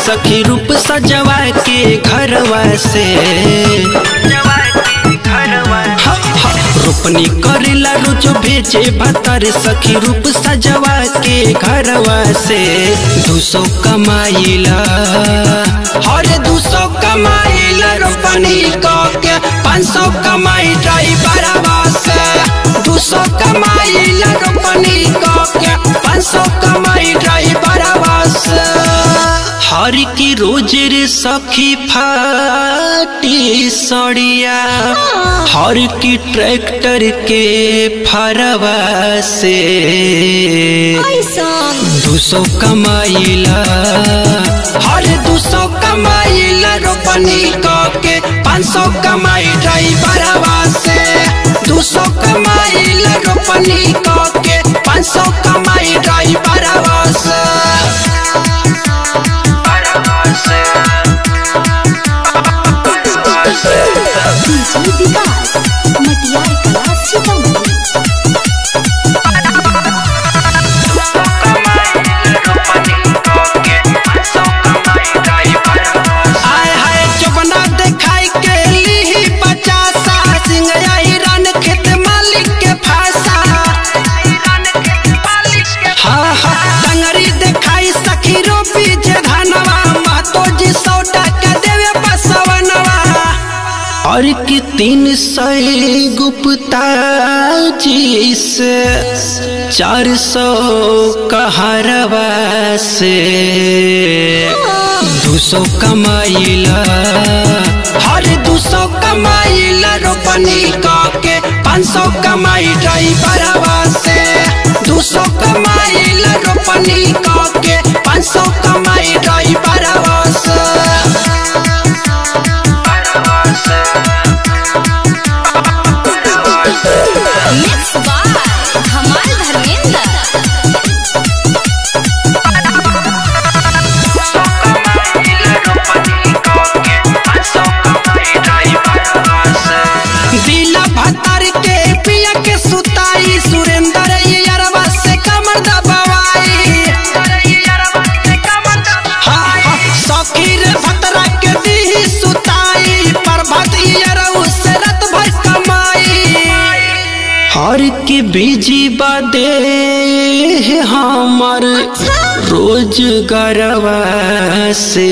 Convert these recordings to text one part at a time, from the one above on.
सखी रूप सजवा के घरवा से। रोपनी करेला रोज भेजे भतर सखी रूप सजवा के घरवा से। 200 कमाइला हर 200 कमाइला रोपनी के 500 कमाई ड्राइवरवा से। 200 कमाइला रोपनी के 500 कमाई ड्राइवरवा से। हर की रोज रे सखी फाटी सड़िया हर की ट्रैक्टर के फरवा से। 200 कमाइला हर 200 कमाइला रोपनी के 500 कमाई ड्राइवरवा से। 200 कमाइला रोपनी के 500 कमाई ड्राइवरवा से। डीजे विकास मटियार कला सीतामढ़ी। आय हाय चौबना दिखाई के लीही पचासा सिंगया हिरन खेत मालिक के फासा। हाँ हाँ डंगरी दिखाई सखी रोपी जे धनवा महतो जी 100 टका देवे बसवनवा। और की 300 गुप्ता जी से 400 कहरवा से। 200 कमाइला हर 200 कमाइला रोपनी के 500 कमाई ड्राइवरवा से। 200 कमाइला रोपनी के 500 कमाई ड्राइवरवा से। मिक्स बाय धमाल धर्मेंद्र। दिला भतर के पिया के सुताई सुरेंद्र यारवा से कमर दबावाई। हाँ हाँ सखी रे भतरा के दी सुताई प्रभात यारऊ से रात भर कमाई। हर के बीजी बदे हमर रोजगारवा से।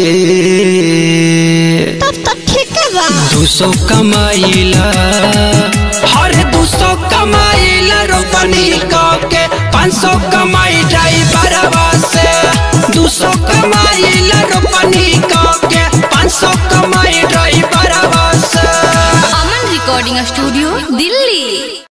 तब तो ठीक बा। 200 कमाइला हर 200 कमाइला रोपनी के 500 कमाई ड्राइवरवा से। 200 कमाइला